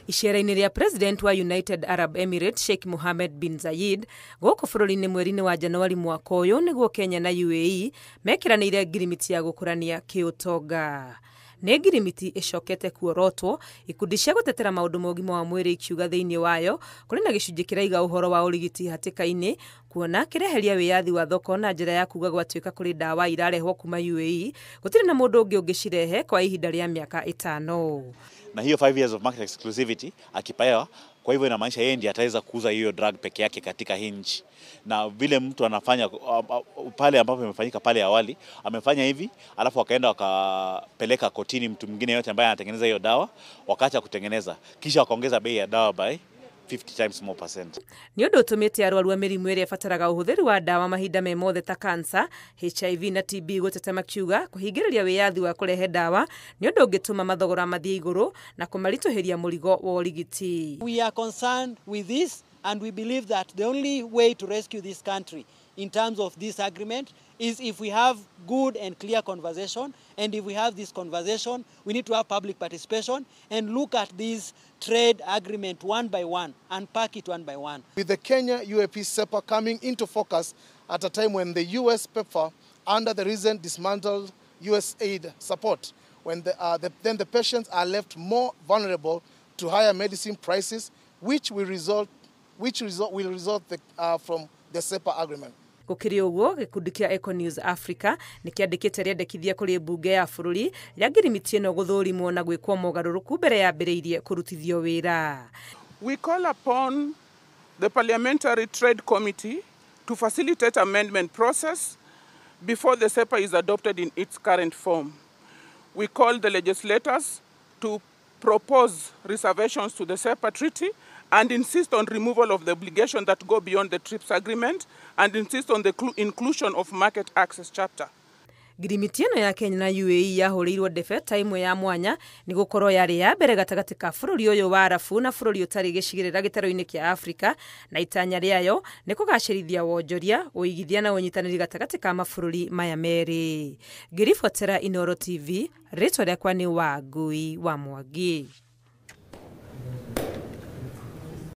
Icera-inĩ rĩa President wa United Arab Emirates Sheikh Mohammed bin Zayed gũkũ bũrũri-inĩ mweri-inĩ wa Januari mwaka ũyũ nĩguo Kenya na UAE mekĩranĩire ngirimiti ya gũkũrania kĩũtonga. Nĩ ngirimiti ĩcokete kuorotwo ikundi cia gũtetera maũndũ ma ũgima wa mwĩrĩ ikiuga thĩinĩ wayo kũrĩ na gĩcunjĩ kĩraiga ũhoro wa ũrigiti hatĩka-inĩ kuona kĩreheria wĩyathi wa thoko na njĩra ya kuga gwatuĩka kũrĩ ndawa irarehwo kuma UAE gũtirĩ na mũndũ ũngĩ ũngĩcirehe kwa ihinda rĩa mĩaka 5. Na hiyo 5 years of market exclusivity akipewa, kwa hivyo inamaanisha yeye ndiye ataweza kuuza hiyo drug peke yake katika hii nchi. Na vile mtu anafanya pale ambapo imefanyika pale awali, amefanya hivi alafu wakaenda wakapeleka kotini mtu mwingine yote ambaye anatengeneza hiyo dawa, wakaacha kutengeneza, kisha wakaongeza bei ya dawa by 50 times more percent. Nĩ ũndũ ũtũmĩte arwaru a mĩrimũ ĩrĩa ĩbataraga ũhũthĩri wa ndawa mahinda me mothe ta kansa, HIV na TB gũteta makiuga kũhingĩrĩria wĩyathi wa kũrehe ndawa nĩ ũndũ ũngĩtũma mathogora mathiĩ igũrũ na kũmaritũhĩria mũrigo wa ũrigiti. We are concerned with this and we believe that the only way to rescue this country in terms of this agreement is if we have good and clear conversation, and if we have this conversation, we need to have public participation and look at this trade agreement one by one, unpack it one by one. With the Kenya UAP CEPA coming into focus at a time when the US PEPFAR, under the recent dismantled USAID support, when then the patients are left more vulnerable to higher medicine prices, which will result, from the CEPA agreement. Gũkĩrĩ ũguo gĩkundi kĩa Econews Africa nĩ kĩandĩkĩte rĩendekithia kũrĩ mbunge ya bũrũri rĩa ngirimiti ĩno gũthũrimwo na gwĩkwo mogarũrũku mbere yambĩrĩirie kũrutithio wĩra. We call upon the Parliamentary Trade Committee to facilitate amendment process before the CEPA is adopted in its current form. We call the legislators to propose reservations to the CEPA treaty and insist on removal of the obligation that go beyond the TRIPS agreement and insist on the inclusion of market access chapter. Ngirimiti ĩno ya Kenya na UAE yahũrĩirwo ndebe ta ĩmwe ya mwanya nĩ gũkorwo yarĩ ya mbere gatagatĩ ka bũrũri ũyũ wa Arabu na bũrũri ũtarĩ gĩcigĩrĩra gĩtarũ-inĩ kĩa Afrika, na itanya rĩayo nĩ kũgacĩrithia wonjoria, ũigithia na ũnyitanĩri gatagatĩ ka mabũrũri maya merĩ. Ngĩribotera Inooro TV, rĩtwa rĩakwa nĩ Wangui wa Mwangi.